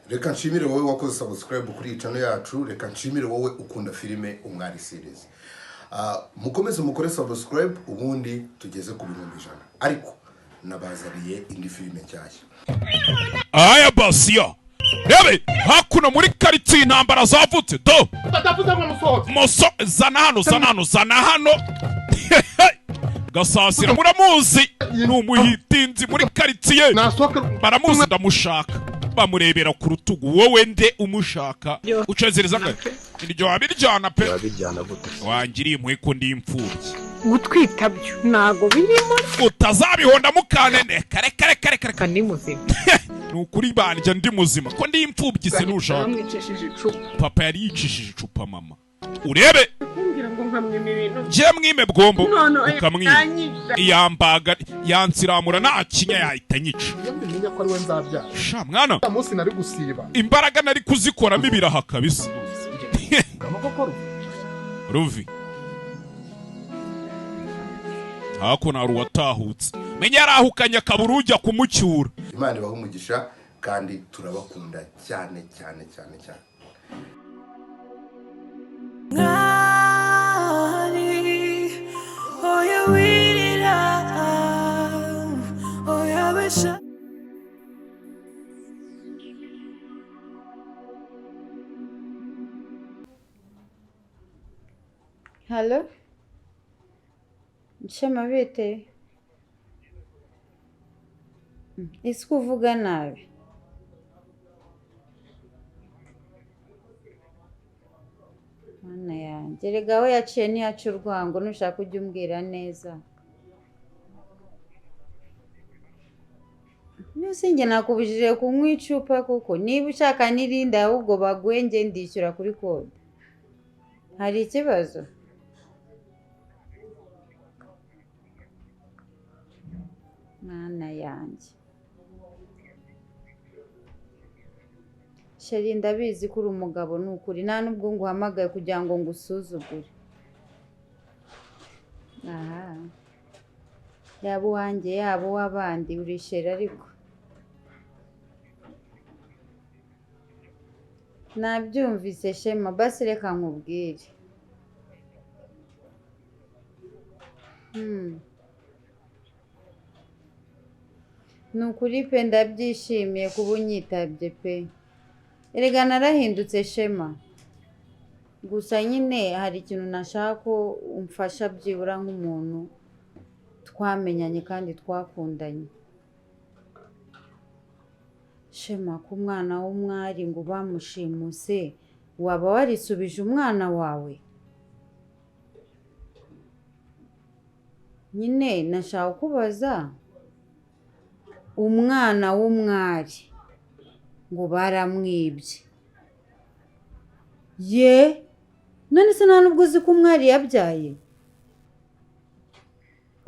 Reka nshimire wowe wakoze subscribe kuri iyi channel yacu. Reka nshimire wowe ukunda filime Umwari Series. Mukomeze mukore subscribe, ubundi tugeze ku 100,000. Ariko nabazaniye indi filime nshyashya. Aya basiya, rebe hakuno muri karitsiye intambara zavutse do. Batavuze ngo musohotse. Moso, zana hano, zana hano, zana hano. Gasasira muramuzi, ni umuhitinzi muri karitsiye. Nasohoka. Baramuzi, ndamushaka. Bamurebera ku rutugu. Wowe nde umushaka ucezereza ngahe? Iryo wabiryana pe. Wabijyana gute? Wangiriye impuhwe ko ndi imfubyi. Gutwita byo ntago birimo. Utazabihonda mukanene. Kare kare kare kare kare. Ni muzima. Ni ukuri banjye, ndi muzima ko ndi imfubyi, sinushaka. Bamwicishije icupa. Papa yari yicishije icupa mama, urebe. Kumbwira ngo nkamwima ibintu. Njye mwime bwombo. None Ukamwima. yanyica. Yambaga yansiramura, nta kinya, yahita nyica. Iyo mbimenya ko ari we nzabyara, Sha mwana, uriya munsi nari gusiba. Imbaraga nari kuzikoramo ibiraha kabisa. Amaboko. Ruvi hakuno hari uwatahutse, menya yarahukanye akabura ujya kumucyura. Imana ibahe umugisha kandi turabakunda cyane cyane cyane cyane. Mwari, oya wirira, oya besha. Halo? Nshema, bite? Ese ko uvuga nabi? Mana yanjye, erega aho yaciye ntiyaca urwango, nushaka ujye umbwira neza. Nuse njye nakubujije kunywa icupa kuko niba ushaka n'irindi ahubwo baguhe, njye ndishyura kuri kode. Hari ikibazo? Mana yanjye. Chérie, ndabizi ko uri umugabo, ni ukuri nta nubwo nguhamagaye kugira ngo ngusuzugure. Aha. Yaba uwanjye, yaba uw'abandi, uri chérie ariko. Nabyumvise Shema, basi reka nkubwire. Ni ukuri pe, ndabyishimiye kuba unyitabye pe. Erega narahindutse Shema. Gusa nyine hari ikintu nashaka ko umfasha byibura nk'umuntu twamenyanye kandi twakundanye. Shema, ko umwana w'umwari ngo bamushimuse, waba warisubije umwana wawe? Nyine nashaka kubaza, umwana w'umwari ngo baramwibye. Ye, none se nta nubwo uzi ko umwari yabyaye?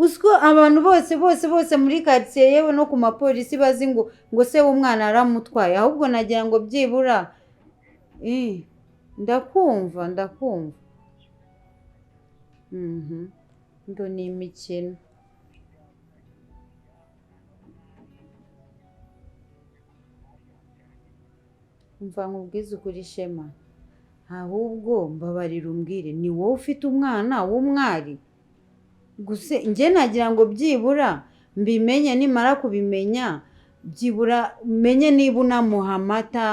Uzi ko abantu bose bose bose muri karitsiye, yewe no ku mapolisi, bazi ngo se w'umwana aramutwaye, ahubwo nagira ngo byibura. Eh, ndakumva, ndakumva. Ngo ni imikino. Umva nkubwize ukuri Shema, ahubwo mbabarira umbwire, ni wowe ufite umwana w'umwari? Gusa njye nagira ngo byibura mbimenye, nimara kubimenya byibura menye niba unamuha amata.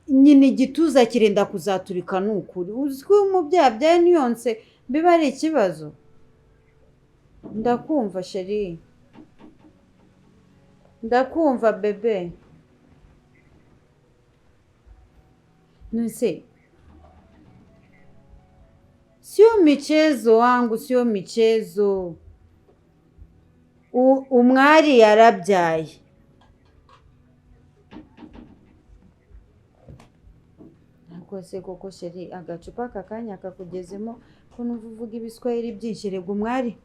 Nyine igituza kirenda kuzaturika, ni ukuri. Uzi ko iyo umubyeyi abyaye ntiyonse biba ari ikibazo. Ndakumva chérie, ndakumva bébé. Nuse sio michezo wangu, sio michezo. Umwari yarabyaye. Ntabwo se koko chérie, agacupa aka kanya kakugezemo ko numva uvuga ibiswahili byinshi? Rega umwari,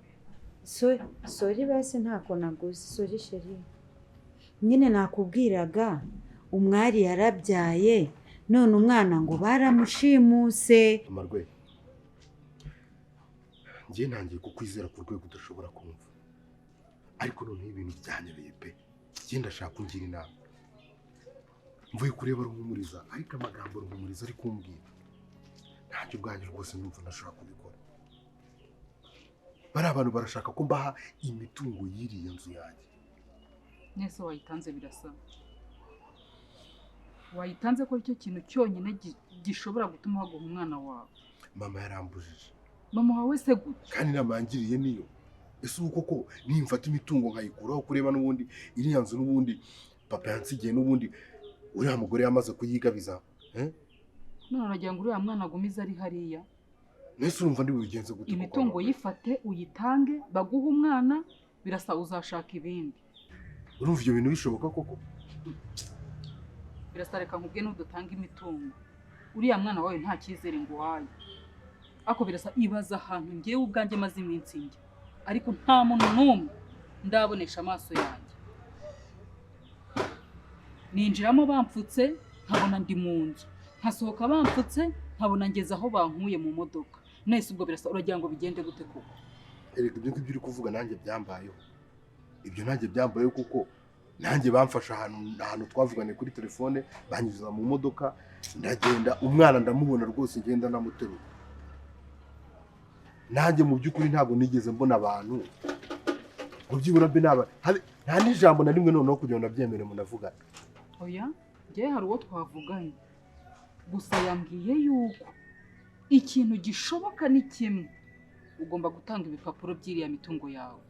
sorry basi, ntako naguze, sorry chérie. Nyine nakubwiraga, umwari yarabyaye, none umwana ngo baramushimuse. Amarwe, njye ntangiye kukwizera ku rwego udashobora kumva, ariko noneho ibintu byanyobeye pe. Njye ndashaka kungira inama. Mvuye kureba Ruhumuriza, ariko amagambo Ruhumuriza ari kumbwira ntacyo ubwanjye rwose numva ntashobora kubikora. Bari abantu barashaka ko mbaha imitungo y'iriya nzu yanjye. Nese wayitanze birasaba. Wayitanze ko aricyo kintu cyonyine gishobora gutuma waguha umwana wawe. Mama yarambujije. Mama wawe se gute? Kandi inama yangiriye niyo. Ese ubu koko nimfata imitungo nkayikuraho kureba n'ubundi iriya nzu n'ubundi papa yansigiye n'ubundi uriya mugore yamaze kuyigabiza, None uragira ngo uriya mwana agumize ari hariya? Nese urumva ndi bubigenze gute? Imitungo yifate uyitange baguhe umwana, birasa uzashaka ibindi. Urumva ibyo bintu bishoboka koko? Birasa reka nkubwe n'udutanga imitungo. Uriya mwana wawe nta cyizere nguhaye. Ako birasa ibaza ahantu ngewe ubwanjye maze iminsi njye, ariko nta muntu n'umwe ndabonesha amaso yanjye. Ninjiramo bamfutse nkabona ndi mu nzu, nkasohoka bamfutse nkabona ngeze aho bankuye mu modoka. Nese ubwo birasa uragira ngo bigende gute koko? Erega ibyo ngibyo uri kuvuga nanjye byambayeho. Ibyo nanjye byambayeho kuko nanjye bamfasha ahantu twavuganye kuri telefone, banyuza mu modoka ndagenda, umwana ndamubona rwose ngenda namuterura. Nanjye mu by'ukuri ntabwo nigeze mbona abantu ngo byibura mbe naba nta n'ijambo na rimwe noneho kugira ngo nabyemere munavugana. Oya, njye hari uwo twavuganye gusa yambwiye yuko ikintu gishoboka ni kimwe, ugomba gutanga ibipapuro by'iriya mitungo yawe.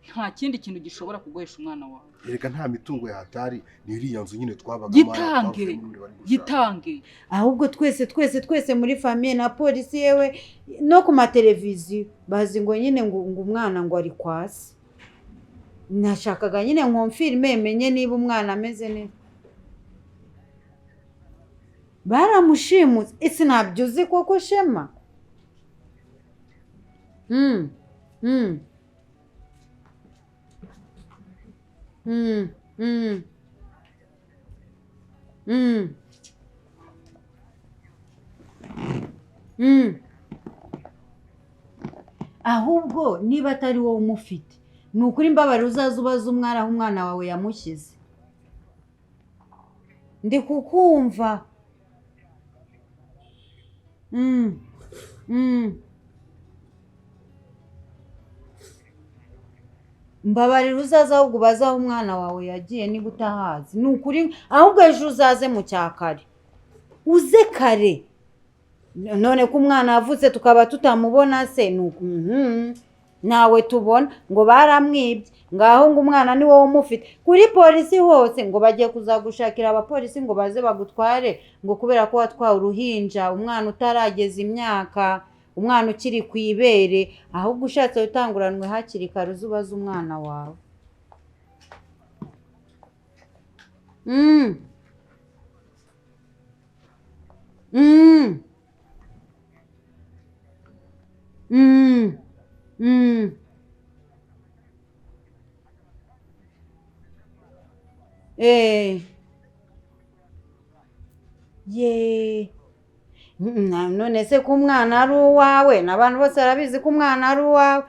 Nta kindi kintu gishobora kuguhesha umwana wawe. Erega nta mitungo yahatari, ni iriya nzu nyine twabagamo. Gitange, gitange. Ahubwo twese twese twese muri famille na polisi yewe no ku mateleviziyo bazi ngo nyine ngo umwana ngo ari kwasi. Nashakaga nyine nkonfirme menye niba umwana ameze neza. Baramushimutse. Ese ntabyo uzi koko Shema? Ahubwo niba atari wowe umufite, ni ukuri mbabare uzaza ubaza umwana aho umwana wawe yamushyize. Ndi kukumva. Mbabarira uzaza ahubwo ubaze aho umwana wawe yagiye niba utahazi. Ni ukuri ahubwo ejo uzaze mu cyakare. Uze kare. None ko umwana yavutse tukaba tutamubona se nawe tubona ngo baramwibye, ngaho ngo umwana ni wowe umufite. Kuri polisi hose ngo bagiye kuzagushakira abapolisi ngo baze bagutware ngo kubera ko watwawe uruhinja, umwana utarageza imyaka, umwana ukiri ku ibere. Ahubwo ushatse utanguranwe hakiri kare uzubaza umwana wawe. Ye. None se ko umwana ari uwawe, n'abantu bose barabizi ko umwana ari uwawe.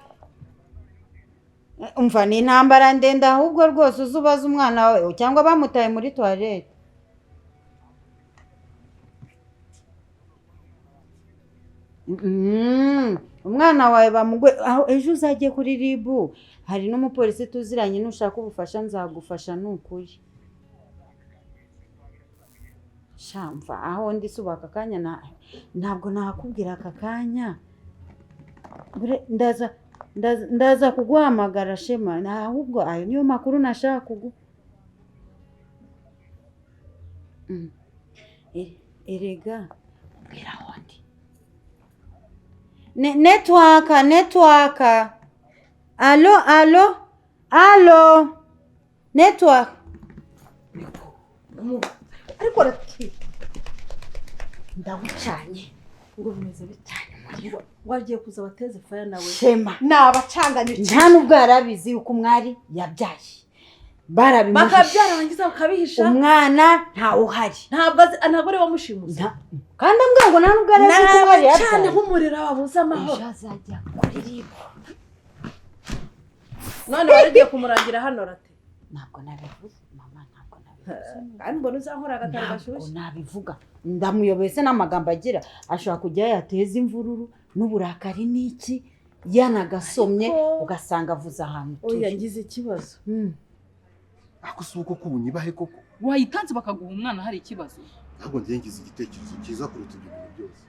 Umva ni intambara ndende ahubwo rwose uzubaza umwana wawe cyangwa bamutaye muri toilette. Umwana wawe bamugwe aho ejo uzagiye kuri RIB, hari n'umupolisi tuziranye, nushaka ubufasha nzagufasha nukuri. Shamva aho ndi subaka kanya ntabwo nakubwira aka kanya. Ndaza kuguhamagara Shema, ahubwo ayo niyo makuru nashaka kugu. Erega mbwira aho ndi. Network. Allo. Network. Ariko rati ndagucanye ngo bimeze bitanye wagiye kuza bateze faya nawe Shema nabacanganye nta nubwo yarabizi yuko umwari yabyaye, barabimuhisha bakabyara bangiza bakabihisha, umwana ntawe uhari, ntabwo ntabwo ari wamushimuse kandi ambwira ngo nta nubwo yarabizi ko umwari yabyaye cyane nk'umuriro wabuze amahoro. Ejo azajya kuri RIB. None wari ugiye kumurangira hano rate? Ntabwo nabivuze mama, ntabwo nabivuze. Kandi mbona uzankora agataro Ntabwo gashyushye. nabivuga, ndamuyobeye se n'amagambo agira, ashobora kujya yateza imvururu n'uburakari n'iki, yanagasomye Ariko- ugasanga avuze ahantu Oya, turi. ngize ikibazo. Ako si uko kubunyibahe koko. Wayitanze bakaguha umwana, hari ikibazo? Ntabwo ngiye, ngize igitekerezo cyiza kuruta ibyo bintu byose.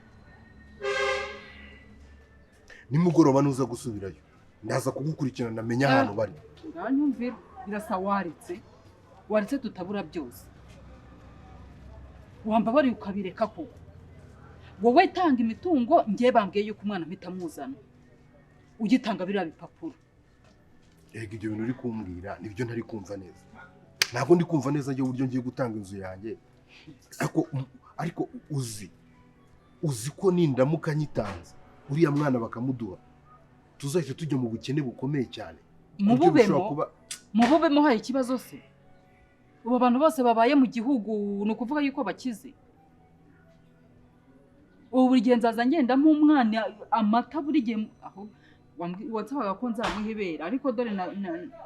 Nimugoroba nuza gusubirayo, ndaza kugukurikirana namenya ahantu bari. Uranyumvira birasa, waretse waretse tutabura byose, wambabariye ukabireka koko. Wowe tanga imitungo, njye bambwiye yuko umwana mpita muzana ugitanga biriya bipapuro. Ega ibyo bintu uri kumbwira nibyo ntari kumva neza. Ntabwo ndi kumva neza njye uburyo ngiye gutanga inzu yanjye, ariko uzi ko nindamuka nyitanze uriya mwana bakamuduha, tuzahita tujya mu bukene bukomeye cyane. Ku buryo bishobora Mububemo kuba- mububemo hari ikibazo se? Ubu abantu bose babaye mu gihugu ni ukuvuga yuko bakize? Ubu buri gihe nzaza ngendamo umwana amata buri gihe, aho wansabaga ko nzamuha ibere, ariko dore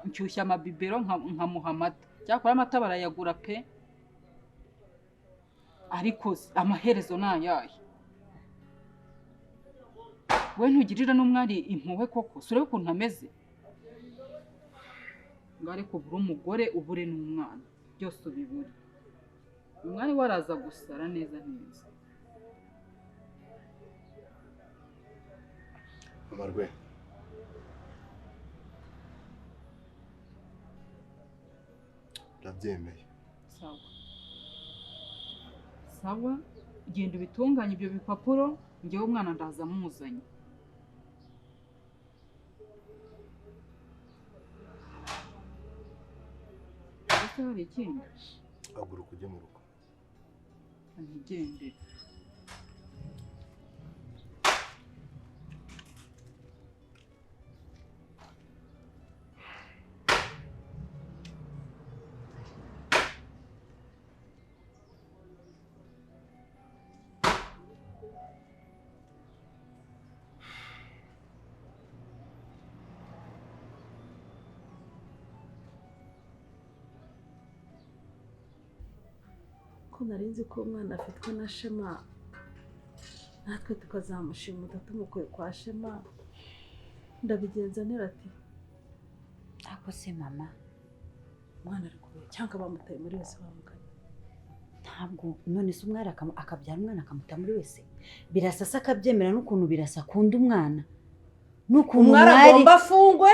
nshyushya amabibero nkamuha amata. Cyakora amata barayagura pe, ariko amaherezo ni ayahe? We ntugirira n'umwari impuhwe koko? Si urebe ukuntu ameze ngo ariko ubure umugore, ubure n'umwana, byose ubibure. Umwari we araza gusara neza neza. Amarwe, ndabyemeye. Sawa sawa, genda ubitunganye ibyo bipapuro, njyewe umwana ndaza amuzanye. Ese hari ikindi? Haguruka ujye mu rugo. Ntigendere. Ko nari nzi ko umwana afitwe na Shema, natwe tukazamushimuta tumukuye kwa Shema, ndabigenza ntera ati Ako se mama, umwana ari kubera cyangwa bamutaye muri wese bamugana. Ntabwo none se umwari akabyara umwana akamuta muri wese, Birasa se akabyemera? N'ukuntu Birasa akunda umwana, n'ukuntu Umwari umwari agomba afungwe,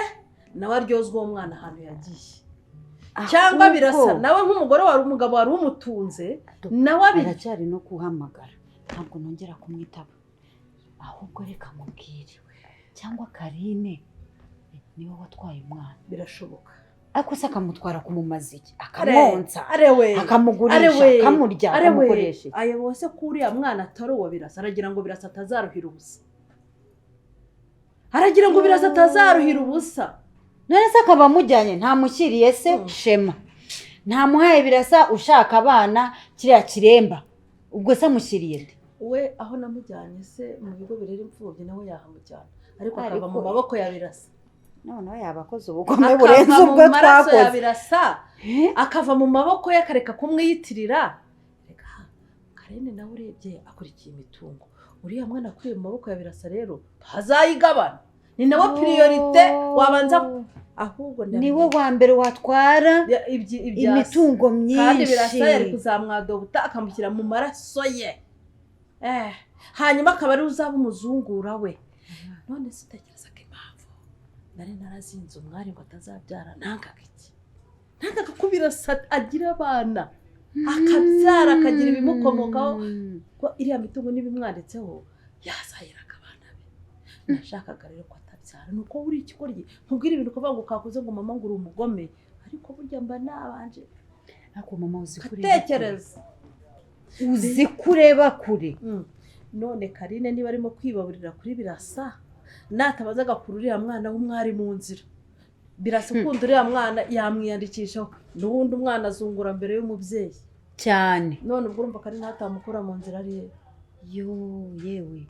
nawe aryozwe uwo mwana ahantu yagiye, cyangwa Ahubwo Birasa nawe nk'umugore wari umugabo wari umutunze nawe abi Aracyari no kuhamagara, ntabwo nongera kumwitaba. Ahubwo reka mubwire, cyangwa Karine niwe watwaye umwana. Birashoboka. Ariko se akamutwara kumumaza iki? Akamwonsa, Arewe, akamugurisha, arewe, akamurya, arewe. akamukoresha iki? Ayo bose ko uriya mwana atari uwo Birasa, aragira ngo Birasa atazaruhira ubusa, aragira ngo Birasa atazaruhira ubusa. None se akaba amujyanye ntamushyiriye se Shema, ntamuhaye Birasa ushaka abana kiriya kiremba, ubwo se amushyiriye nde? We aho namujyanye se mu bigo birera imfubyi, nawe yahamujyana, ariko akava Ariko- mu maboko ya Birasa. Noneho yaba akoze ubugome Akava burenze mu ubwo maraso ya twakoze. Birasa, akava mu maboko ye, akareka kumwiyitirira. Reka Karine nawe urebye akurikiye imitungo, uriya mwana akuriye mu maboko ya Birasa rero ntazayigabana, ni nawe priorité wabanza, ahubwo Niwe wa mbere watwara Ya, ibya se. imitungo Kandi Birasa yari myinshi. kuzamwadobuta akamushyira mu maraso ye, hanyuma akaba ari uzaba umuzungura we. None se utekereza ko impamvu nari narazinze umwari ngo atazabyara, nangaga iki? Nangaga ko Birasa agira abana, akabyara, akagira ibimukomokaho, ko iriya mitungo n'ibimwanditseho yazayiraga abana be. Nashakaga rero ko atabyara. Ni uko uri ikigoryi, nkubwira ibintu ukavuga ngo kakuze, ngo mama ngo uri umugome, ariko burya mba nabanje Ariko mama, uzi ko ureba atekereza. kure. Uzi ko ureba kure. None Karine niba arimo kwibaburira kuri Birasa, natabaza agakura uriya mwana w'umwari mu nzira, Birasa ukunda uriya mwana yamwiyandikishaho, n'ubundi umwana azungura mbere y'umubyeyi. Cyane. None ubwo urumva Karine atamukura mu nzira ari he? Yo yewe.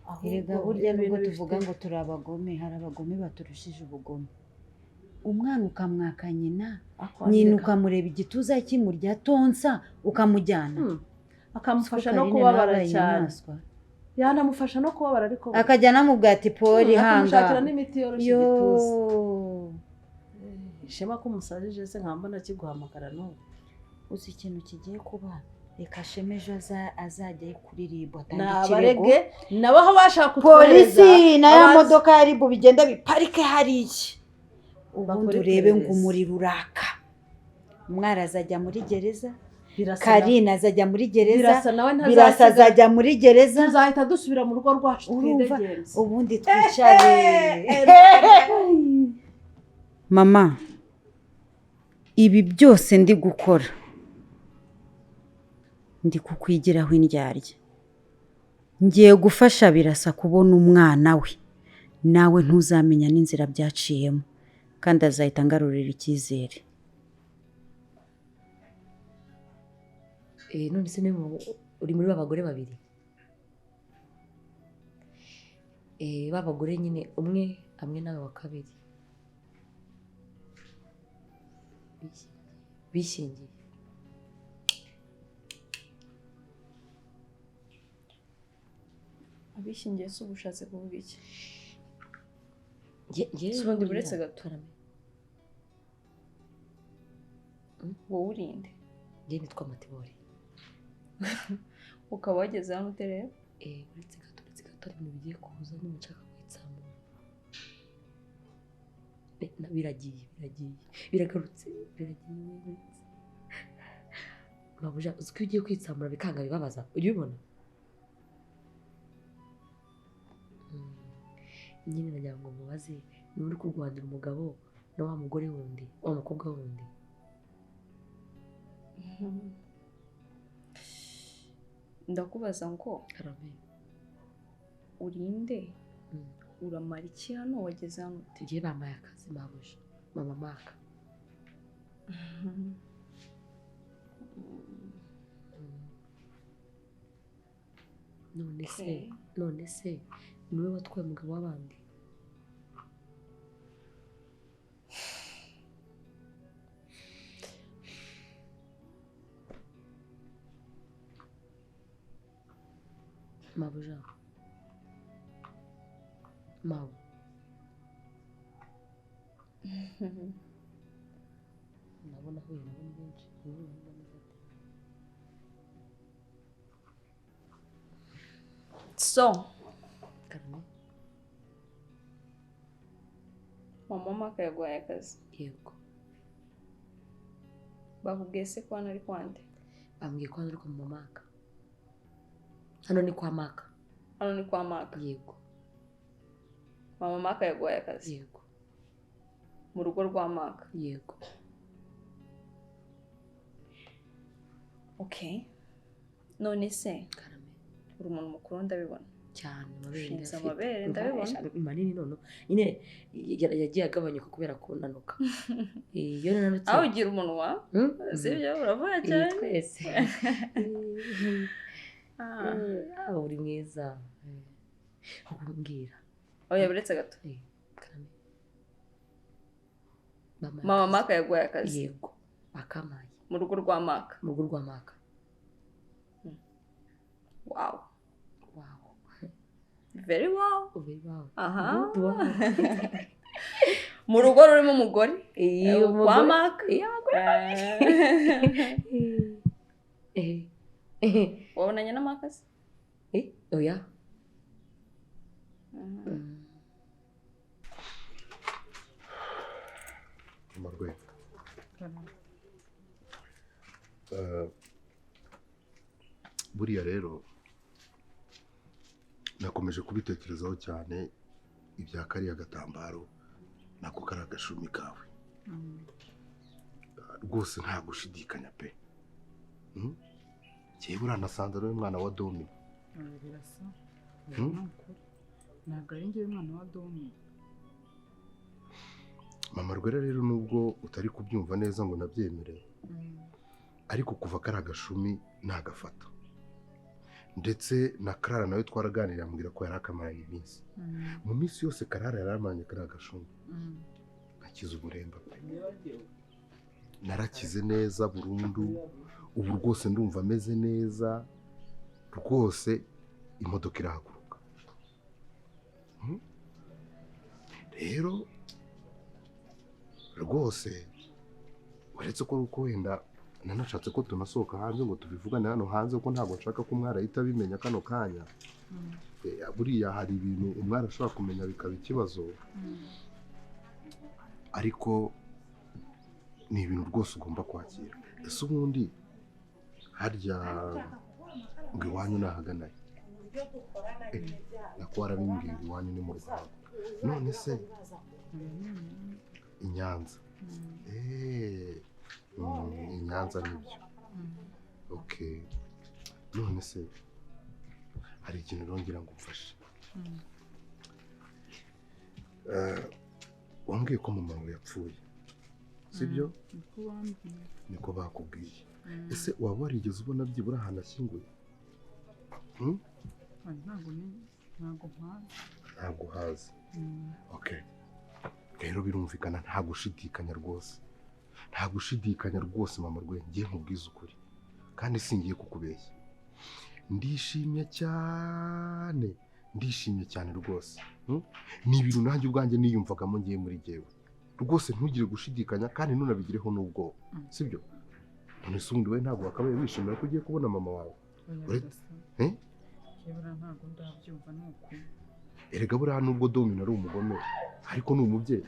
Ahubwo Erega burya ibintu nubwo bifite- tuvuga ngo turi abagome, hari abagome baturushije ubugome. Umwana ukamwaka nyina, nyina ukamureba igituza kimurya tonsa ukamujyana. Akamufasha no kubabara cyane. Yanamufasha no kubabara ariko akajya namubwira ati poli hanga. Akamushakira n'imiti yoroshye igituza. Ishema ko umusajije se nkamba nakiguhamagara n'ubu. Uzi ikintu kigiye kuba? Reka Shema ejo azajya kuri RIB atanga ikirego. Nabaho bashaka kutwohereza. Polisi na ya modoka ya RIB bigenda biparike hariya. Ubundi urebe ngo umuriro uraka. Umwari azajya muri gereza. Karina azajya muri gereza. Birasa azajya muri gereza. Tuzahita dusubira mu rugo rwacu twidegenze. Ubundi twicare. Mama, ibi byose ndi gukora ndi kukwigiraho indyarya. Ngiye gufasha Birasa kubona umwana we, nawe ntuzamenya n'inzira byaciyemo, kandi azahita angarurira icyizere. None se uri muri ba bagore babiri? Ba bagore nyine umwe hamwe nawe wa kabiri bishingiye. Abishingiye si ubushatse kuvuga iki? Ubundi buretse gato. Wowe urinde? Njye nitwa Matibori. Ukaba wageze hano ute rero? Uretse gato hari ibintu bigiye kuza nyine nshaka kwitsamura. Biragiye biragarutse biragiye. Mabuja, uzi ko iyo ugiye kwitsamura bikanga bibabaza, ujya ubibona? Nyine nagira ngo mubaze niba uri kurwanira umugabo na wa mugore wundi, wa mukobwa wundi. Ndakubaza ngo urinde uramara iki hano wageze hano ute? Ngiye bamaye akazi mabuja, mama maka. None se niwe watwaye umugabo w'abandi? Mabuja, mabu nabona ahuye nabo ni benshi. So mama maka yaguhaye akazi? Yego. Bakubwiye se ko hano ari kwande? Bambwiye ko hano ari kwa mama maka. Hano ni kwa maka. Hano ni kwa maka? Yego. Mama maka yaguhaye akazi? Yego. Mu rugo rwa maka? Yego. Okay. None se uri umuntu mukuru ndabibona cyane, amabere ndabibona manini none nyine yagiye agabanyuka kubera kunanuka. Iyo nanutse aho ugira umunwa sibyo uravuga cyane twese. Uri mwiza mbwira. Oya buretse gato. Mama maka yaguhaye akazi? Yego, bakamaye. Mu rugo rwa maka? Mu rugo rwa maka. Wow. Very wow. Very wow. Aha. Mu rugo rurimo umugore. Kwa maka. Wabonanye na maka se? Oya. Marwe. Buriya rero nakomeje kubitekerezaho cyane ibya kariya gatambaro nako kari agashumi kawe. Rwose nta gushidikanya pe. Njyewe uranasanze ari umwana wa Domi. Birasa. Ntabwo ari njyewe umwana wa Domi. Mama Rwera rero nubwo utari kubyumva neza ngo nabyemere, ariko kuva kari agashumi nagafata. Ndetse na Clara nawe twaraganiriye ambwira ko yari akamaranye iminsi. Mu minsi yose Clara yari amaranye kari agashumi. Nakize uburemba pe, narakize neza burundu. Ubu rwose ndumva ameze neza rwose, imodoka irahaguruka. Rero rwose uretse ko uko wenda nanashatse ko tunasohoka hanze ngo tubivugane hano hanze, kuko ntabwo nshaka ko umwari ahita abimenya kano kanya. Buriya hari ibintu umwari ashobora kumenya bikaba ikibazo, ariko ni ibintu rwose ugomba kwakira. Ese ubundi harya ngo iwanyu nahagana he? Nako warabimbwiye ngo iwanyu ni mu Rwanda, none se i Nyanza? I Nyanza nibyo. Okay, none se hari ikintu rongera ngo umfashe? Wambwiye ko mama wawe yapfuye, sibyo? Niko bakubwiye. Ese waba warigeze ubona byibura ahantu ashyinguye? Ntabwo uhazi. Okay, rero birumvikana, nta gushidikanya rwose, nta gushidikanya rwose mama rwe, ngiye nkubwiza ukuri kandi singiye kukubeshya. Ndishimye cyane, ndishimye cyane rwose. Ni ibintu nanjye ubwanjye niyumvagamo ngiye muri jyewe rwose, ntugire gushidikanya kandi ntunabigireho n'ubwoba, sibyo? None se ubundi we ntabwo wakabaye wishimira ko ugiye kubona mama wawe? Erega buriya nubwo Domina ari umugome, ariko ni umubyeyi.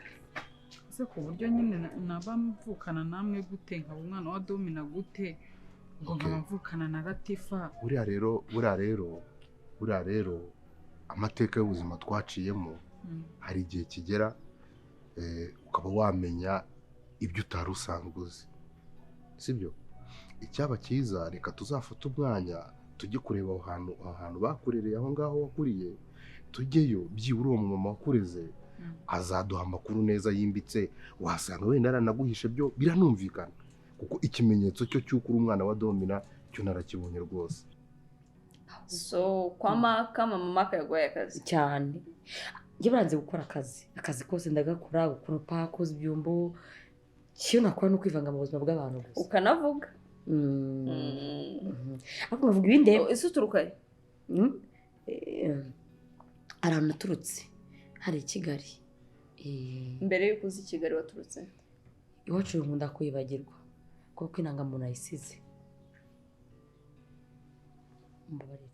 Ese ku buryo nyine naba mvukana namwe gute, nkaba umwana wa Domina gute, ngo nkaba mvukana na Latifa? Buriya rero amateka y'ubuzima twaciyemo, hari igihe kigera ukaba wamenya ibyo utari usanzwe uzi, sibyo? Icyaba cyiza, reka tuzafate umwanya tujye kureba aho hantu bakurereye, aho ngaho wakuriye, tujyeyo. Byibura uwo mumama wakureze azaduha amakuru neza yimbitse. Wasanga wenda yaranaguhishe, byo biranumvikana, kuko ikimenyetso cyo cy'uko uri umwana wa Domina cyo narakibonye rwose. So kwa Maka, mama Maka yaguhaye akazi cyane. Njye baranze gukora akazi kose ndagakora, gukoropa, koza ibyombo, cyo nakora no kwivanga mu buzima bw'abantu gusa. Ukanavuga? Ariko nkavuga ibindi. Ese uturuka he? Hari ahantu naturutse, hari i Kigali. Mbere y'uko uza i Kigali waturutse? Iwacu nkunda kwibagirwa kuko indangamuntu ayisize. Mbabarire.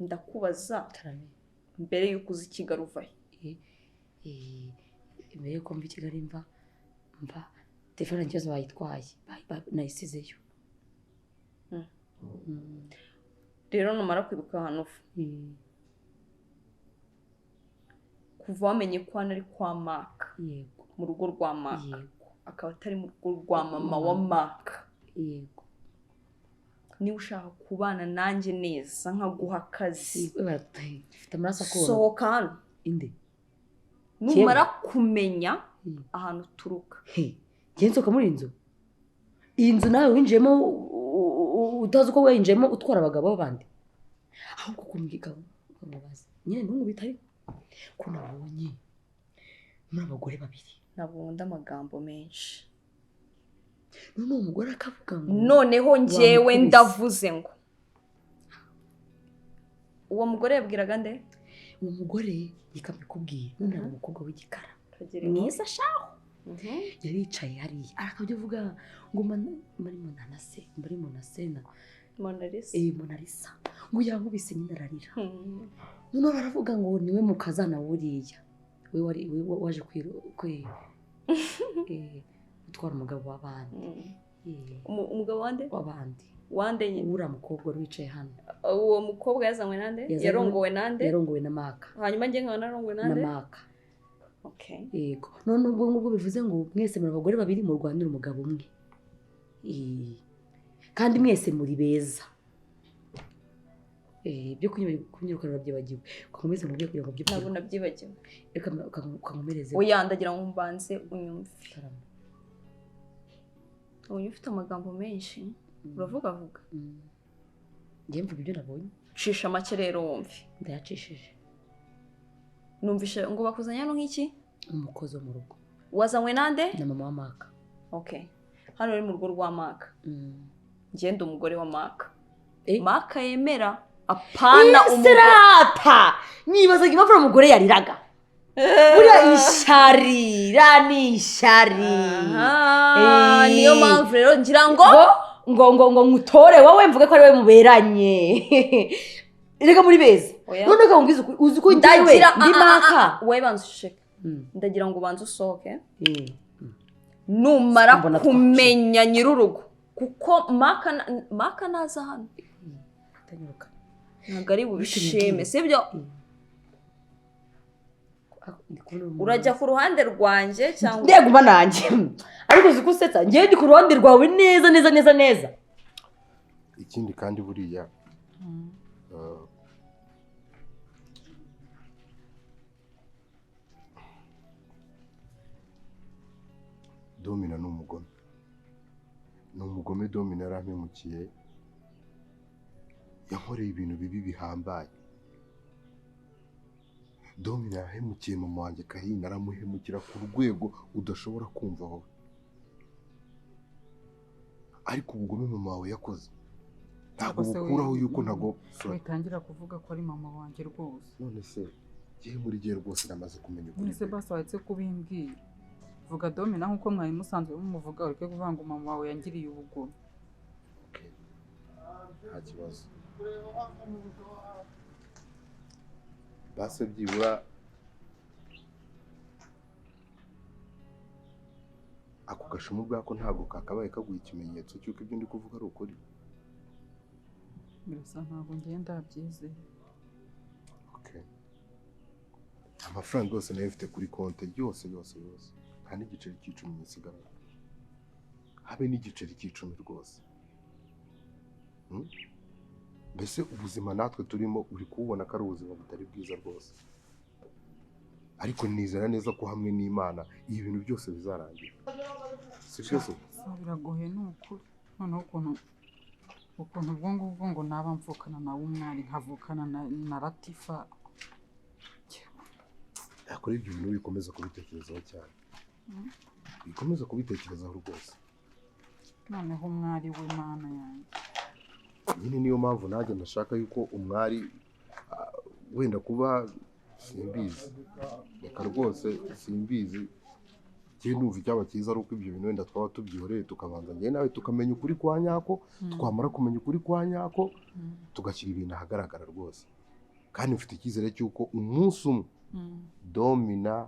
Ndakubaza mbere y'uko uza i Kigali uva he? Mbere y'uko mva i Kigali mva telefone yanjye yose bayitwaye, nayisizeyo. Rero numara kwibuka ahantu uva, kuva wamenye ko hano ari kwa Maka, mu rugo rwa Maka, akaba atari mu rugo rwa mama wa Maka, yego, niba ushaka kubana nanjye neza nkaguha akazi, sohoka hano. Numara kumenya ahantu uturuka. Njye nsohoka muri iyi nzu? Iyi nzu nawe winjiyemo utazi uko winjiyemo, utwara abagabo b'abandi. Ahubwo kumbwira nkamubaza nyine ntunkubite, ariko ko nabonye muri abagore babiri. Ntabwo nkunda amagambo menshi. None uwo mugore akavuga ngo noneho njyewe ndavuze ngo uwo mugore yabwiraga nde? Uwo mugore reka mbikubwire, none hari umukobwa w'igikara mwiza shaho, yaricaye hariya arakabya avuga ngo muri Monanase, muri Monasena, Monalisa, Monalisa, ngo yankubise nyine ararira. Noneho baravuga ngo niwe mukazana buriya, we wari waje gutwara umugabo w'abandi. Umugabo wande? W'abandi. Wande nyine? Uriya mukobwa wari wicaye hano. Uwo mukobwa yazanywe nande? Yarongowe nande? Yarongowe na Maka. Hanyuma njye nkaba narongowe nande? Na Maka. Okay. Yego. None ubwo ngubwo bivuze ngo mwese muri abagore babiri murwanira umugabo umwe. Kandi mwese muri beza. Ibyo kunyirukana urabyibagiwe. Ukomeze mu byo kugira ngo byipfure. Ntabwo nabyibagiwe. Reka ukankomereze. Oya, ndagira ngo mbanze unyumve. Uyu ufite amagambo menshi, uravuga vuga. Njye mvuga ibyo nabonye. Cisha make rero wumve. Ndayacishije. Numvishe ngo bakuzanye hano nk'iki? Umukozi wo mu rugo. Wazanywe nande? Na mama wa Maka. Okay, hano uri mu rugo rwa Maka. Ngenda umugore wa Maka. Maka yemera apana umugore. Serata nibazaga impamvu umugore yariraga. Buriya ishyari ni ishyari. Niyo mpamvu rero ngira ngo ngo ngo ngo ngutore wowe mvuge ko ari we muberanye. Reka muri beza. None ka ngwiza uzi ko ngiwe ndi Maka. Wowe banza usheke. Ndagira ngo ubanze usohoke. Numara kumenya nyir'urugo kuko Maka naza hano. Ntabwo ari bubishime, sibyo? Urajya ku ruhande rwanjye cyangwa ndeguma nanjye? Ariko uzi ko usetsa, ngewe ndi ku ruhande rwawe neza neza neza neza. Ikindi kandi buriya Domina ni umugome. Ni umugome. Domina yarampemukiye, yankoreye ibintu bibi bihambaye. Domina yahemukiye mama wanjye Kahina, aramuhemukira ku rwego udashobora kumva wowe. Ariko ubugome mama wawe yakoze ntabwo bukuraho yuko ntago witangira kuvuga ko ari mama wanjye rwose. None se gihe muri gihe rwose namaze kumenya ukuri. None se basi waretse kubimbwira? Vuga Domina nkuko mwari musanzwe mumuvuga, ureke kuvuga ngo mama wawe yangiriye ubugome. Okay, nta kibazo. Base byibura ako gashumu bwako ntabwo kakabaye kaguha ikimenyetso cy'uko ibyo ndi kuvuga ari ukuri. Birasa ntabwo ngenda byizeye. Okay, amafaranga yose nayo mfite kuri konte yose yose yose, nta n'igiceri cy'icumi nsigaranye, habe n'igiceri cy'icumi rwose. Mbese ubuzima natwe turimo uri kubona ko ari ubuzima butari bwiza rwose. Ariko nizera neza ko hamwe n'Imana ibi bintu byose bizarangira. Si byose? Biragoye ni ukuri. Noneho ukuntu ubwo ngubwo ngo naba mvukana na Umwari nkavukana na Latifa. Yakora ibyo bintu bikomeza kubitekerezaho cyane. Bikomeza kubitekerezaho rwose. Noneho Umwari we Mana yanjye. Nyine niyo mpamvu nanjye ndashaka yuko Umwari wenda kuba simbizi, reka rwose simbizi. Njye ndumva icyaba cyiza ari uko ibyo bintu wenda twaba tubyihoreye, tukabanza njye nawe tukamenya ukuri kwa nyako. Twamara kumenya ukuri kwa nyako tugashyira ibintu ahagaragara rwose. Kandi mfite icyizere cy'uko umunsi umwe Domina,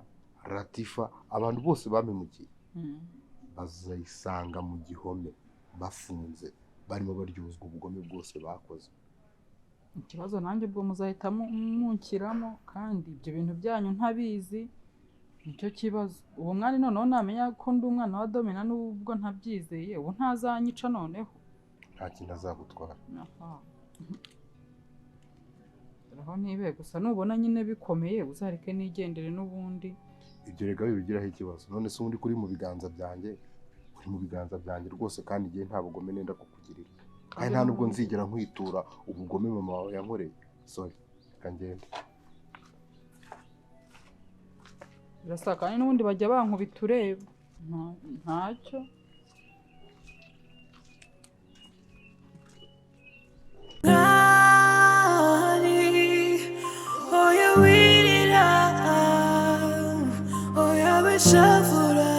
Latifa, abantu bose bampemukiye bazayisanga mu gihome bafunze, barimo baryozwa ubugome bwose bakoze. Ikibazo nanjye ubwo muzahitamo munkiramo, kandi ibyo bintu byanyu ntabizi, nicyo kibazo. Uwo mwari noneho namenya ko ndi umwana wa Domina nubwo ntabyizeye, ubu ntazanyica noneho. Nta kintu azagutwara. Aho nibe gusa nubona nyine bikomeye uzareke nigendere n'ubundi. Ibyo rega bibigiraho ikibazo. None se ubundi kuri mu biganza byanjye, uri mu biganza byanjye rwose, kandi igihe nta bugome nenda kukugirira. Kandi nta nubwo nzigera nkwitura ubugome mama wawe yankoreye. Sorry, reka ngende. Birasa kandi n'ubundi bajya bankubita ureba. Ntacyo. Shavura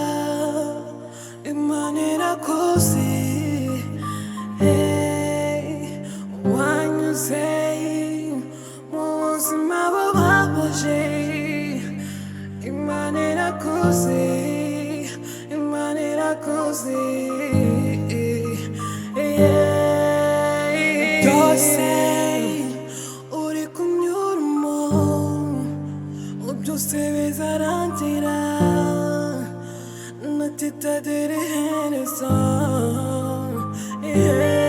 Imana irakoze, wanyuze mu buzima bubabaje. Imana irakoze, Imana irakoze, byose uri kunyuramo byose bizarangira. Natitadereherezo, yeah.